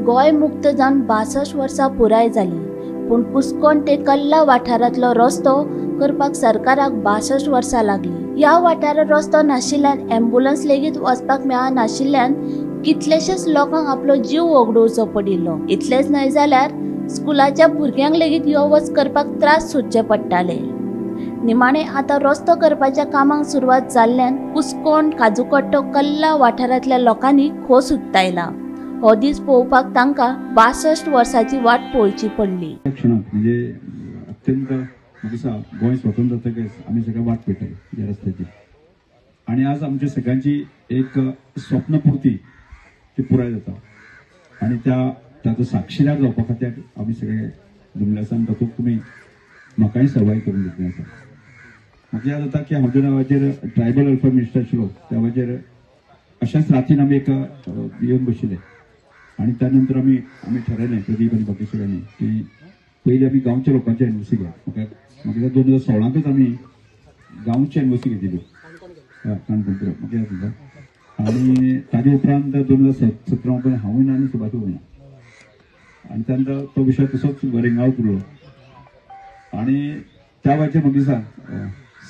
गोंय मुक्त जावन 62 वर्सां पुराय जाली, पूण कुस्कोण ते कल्ला वाठारांतलो रस्तो करपाक सरकाराक 62 वर्सां लागली. ह्या वाठारांत रस्तो नाशिल्ल्यान ॲम्ब्युलन्स लेगीत वचपाक मेळनाशिल्ल्यान कितलेशेच लोकांक आपलो जीव वगडोवचो पडिल्लो. इतलेंच न्हय जाल्यार स्कुलाच्या भुरग्यांक लेगीत यो वच करपाक त्रास सोंसचे पडटाले. निमाणे आतां रस्तो करपाच्या कामाक सुरवात जाल्ल्यान कुस्कोण, काजुकट्टो, कल्ला वाठारांतल्या लोकांनी खोस उक्तायला. हो दीस पळोवपाक तांकां 62 वर्सांची वाट पळोवची पडली. म्हणजे अत्यंत गोंय स्वतंत्र जातकच आमी सगळे वाट पळयताले ह्या रस्त्याची, आनी आज आमच्या सगळ्यांची एक स्वप्नपूर्ती ती पुराय जाता आनी त्या ताचो साक्षीदार जावपा खातीर आमी सगळे जमले आसा आनी तातूंत तुमी म्हाकाय सहभागी करून घेतलें आसा. म्हाका याद जाता की हांव जेन्ना वेळाचेर ट्रायबल वेलफेअर मिनिस्टर आशिल्लो त्या वेळाचेर अशाच रातीन आमी एक येवन बशिल्ले आनी त्या नंतर आमी आमी ठरयलें प्रदीप आनी बाकी सगळ्यांनी की पयलीं आमी गांवच्या लोकांची एनओसी घ्या. म्हाका 2016 आमी गांवची एनओसी घेतिल्ली काणकोण, म्हाका याद जाता. आनी ताजे उपरांत 2017 उपरांत हांवूय ना आनी सुभाषूय ना, आनी त्यानंतर तो विशय तसोच रेंगाळत उरलो. आनी त्या वेळाचेर म्हाका दिसा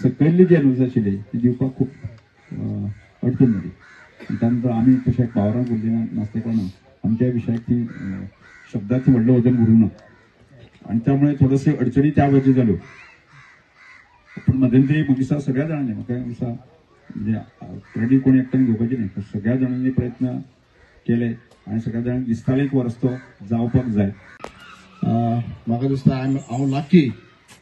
सकयल्ली जी एनओसी आशिल्ली ती दिवपाक खूब अडचण जाली. आनी त्यानंतर आमी तशें पावरांक उरली नासल्या कारणान आमच्या विशयाक ती शब्दाचें व्हडलें वजन उरूंक ना आनी त्यामुळे थोडेसे अडचणी त्या वेळाचेर जाल्यो. पूण मध्यंतरी म्हाका दिसता सगळ्या जाणांनी, म्हाका दिसता म्हणजे क्रेडीट कोणी एकट्यान घेवपाचें न्ही, सगळ्या जाणांनी प्रयत्न केले आनी सगळ्या जाणांक दिसतालें की हो रस्तो जावपाक जाय. म्हाका दिसता हांव लाकी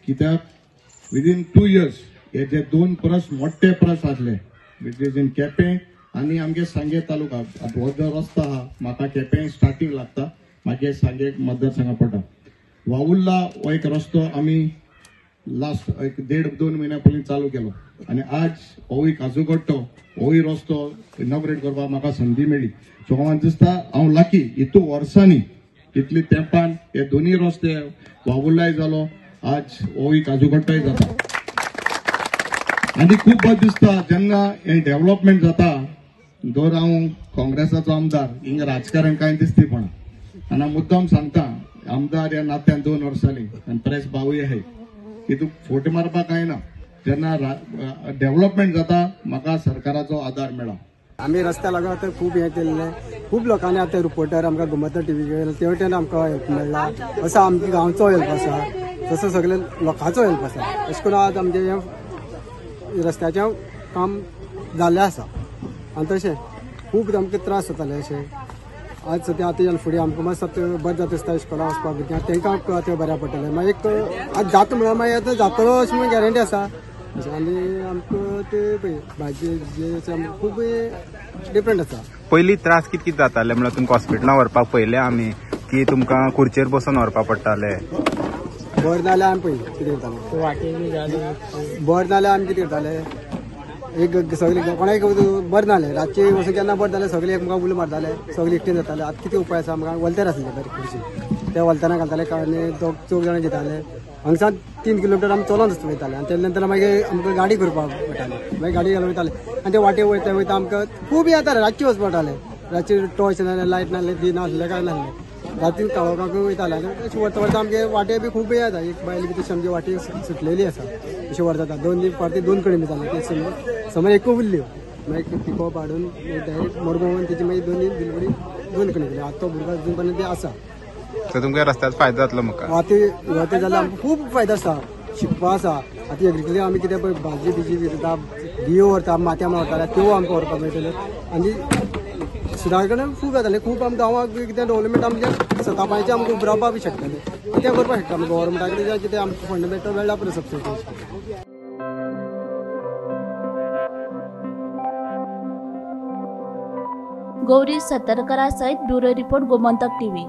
कित्याक विदीन 2 इयर्स हे जे 2 परस मोठे परस आसले which is in Quepem आनी आमगे सांगे तालुका. हो जो रस्तो आहा म्हाका केपें स्टार्टींग लागता, मागीर सांगे मतदारसंघा पडटा. वावुल्ला हो एक रस्तो आमी लास्ट एक 1.5-2 म्हयन्या पयलीं चालू केलो आनी आज होवूय काजुकट्टो होवूय रस्तो इनॉग्रेट करपाक म्हाका संदी मेळ्ळी. सो म्हाका दिसता हांव लाकी इतू वर्सांनी इतली तेंपान हे दोनूय रस्ते वावुल्लाय जालो, आज होवूय काजुकट्टोय जाता. आनी खूब बरें दिसता जेन्ना हें डेव्हलपमेंट जाता. दर हांव काँग्रेसाचो आमदार, हिंगा राजकारण कांय दिसती पण आनी हांव मुद्दाम सांगता आमदार ह्या नात्यान 2 वर्सां जालीं आनी प्रेस भावूय आहाय की तूं फोट मारपाक कांय ना. जेन्ना डेव्हलपमेंट जाता म्हाका सरकाराचो आदार मेळ्ळा. आमी रस्त्या लागून आतां खूब हें केल्लें, खूब लोकांनी आतां रिपोर्टर आमकां गोमंतक टीव्ही ते वटेन आमकां हेल्प मेळ्ळा. असो आमच्या गांवचो हेल्प आसा, तसो सगळे लोकांचो हेल्प आसा. अशें करून आज आमचें हें रस्त्याचें काम जाल्लें आसा. आनी तशें खूब आमकां त्रास जाताले अशें आज सद्या आतां फुडें आमकां मातसो बरें जाता दिसता इस्कोला वचपाक भुरग्यांक, तांकां आतां बऱ्याक पडटलें. मागीर एक आज जाता म्हणल्यार मागीर आतां जातलो अशें म्हणून गॅरंटी आसा. आनी आमकां ते पळय भाजी जे आमकां खूब डिफरंट आसा. पयलीं त्रास कित कित जाताले म्हणल्यार तुमकां हॉस्पिटलां व्हरपाक पयलें आमी की तुमकां खुर्चेर बसून व्हरपाक पडटाले? बरें नाल्यार आमी पयलीं कितें करताले, बरें नाल्यार आमी कितें करताले, एक सगळे कोणाक बरें नालें रातचे वचून केन्ना बरें जालें सगळे एकमेकांक उलो मारताले, सगळे एकटेन जाताले. आतां कितें उपाय आसा आमकां वल्तेर आसले बरें खुर्ची, ते वल्ताना घालताले आनी दोग चौग जाणां घेताले. हांगसान 3 किलोमिटर आमी चलोन वयताले आनी तेजे नंतर मागीर आमकां गाडी करपाक पडटाली, मागीर गाडी घालून वयताले आनी ते वाटे वयता वयता आमकां खूब येताले. रातचे वचपाक पडटाले, रातचे टॉर्च नासले, लायट नासले, दी नासले, कांय नासलें. राती काळोखाक वयताले आनी अशें व्हरता व्हरता आमगे वाटे बी खूब येता. एक बायल बी तशी आमची वाटे सुटलेली आसा, अशें व्हरता 2 दीस परती 2 कडेन बी जाले ते समज एकू उरल्यो. मागीर पिकअप हाडून डायरेक्ट मडगांव तेजी मागीर 2 दीस डिलिव्हरी 2 कडेन केली. आतां तो भुरगो अजून पर्यंत ते आसा. तुमकां रस्त्याचो फायदो जातलो म्हाका आतां जाल्यार आमकां खूब फायदो आसा, शिकपा आसा. आतां एग्रीकल्चर आमी कितें पळय भाजी बिजी व्हरता, बियो व्हरता, माथ्या व्हरता, त्यो आमकां व्हरपाक मेळटल्यो. आनी सुदार कडेन खूब जातालें, खूब आमकां गांवांक कितें डेव्हलपमेंट आमचें स्वता आमकां उबरावपाक बी शकतालें, तें करपाक शकता. आमी गव्हर्मेंटा कडेन कितें आमकां फंड मेळटा मेळ्ळा पुरो सबसिडी. गौरी सतरकरा सहित ब्युरो रिपोर्ट, गोमंतक टीव्ही.